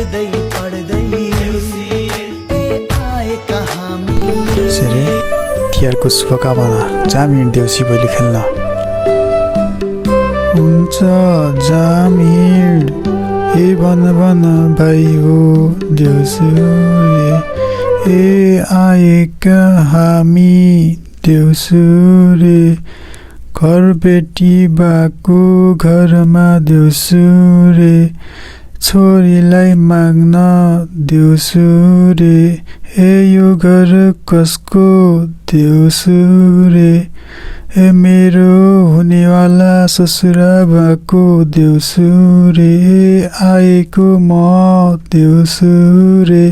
लड्दै पड्दै आए हामी सेरे तिहारको शुभकामना जामिन देउसी भैली खेल्न हुन्छ जामिन भन भन भाइ हो देउसी रे आएका हामी देउसी रे घर बेटी बाको घरमा देउसी रे छोरीलाई माग्न देउसी रे यो घर कसको देउसी रे मेरो हुनेवाला ससुरा बाको देउसी रे आएको म देउसी रे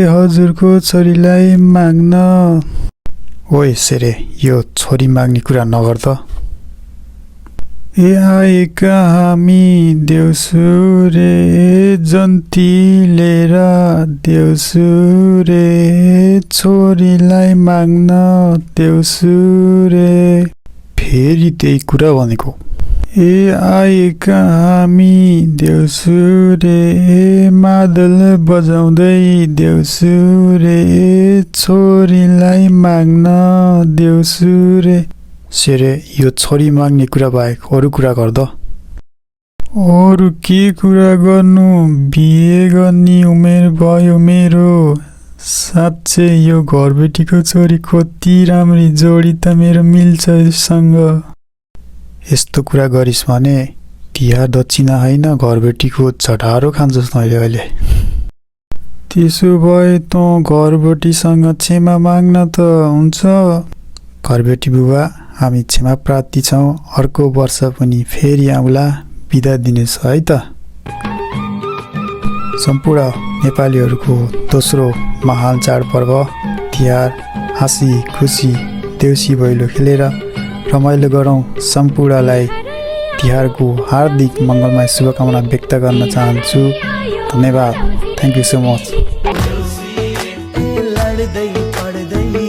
हजुरको छोरीलाई माग्न ओए सेरे यो छोरी माग्ने कुरा नगर त आएका हामी देउसी रे जन्ती लिएर देउसी रे छोरीलाई माग्न देउसी रे फेरि त्यही कुरा भनेको आएका हामी देउसी रे मादल बजाउँदै देउसी रे छोरीलाई माग्न देउसी रे सेरे यो छोरी माग्ने कुरा बाहेक अरू कुरा गर्द अरू के कुरा गर्नु बिहे गर्ने उमेर भयो मेरो साँच्चै यो घरबेटीको छोरी कति राम्री जोडी त मेरो मिल्छ यससँग यस्तो कुरा गरिस् भने तिहार दक्षिणा होइन घरबेटीको झटारो खान्छस् मैले अहिले त्यसो भए त घरबेटीसँग क्षमा माग्न त हुन्छ घरबेटी बुबा हामी क्षमा प्रार्थी छौँ अर्को वर्ष पनि फेरि आउँला बिदा दिनेछ है त सम्पूर्ण नेपालीहरूको दोस्रो महान चाडपर्व तिहार हाँसी खुसी देउसी भैलो खेलेर रमाइलो गरौँ सम्पूर्णलाई तिहारको हार्दिक मङ्गलमय शुभकामना व्यक्त गर्न चाहन्छु धन्यवाद थ्याङ्क यू सो मच लड्दै पड्दै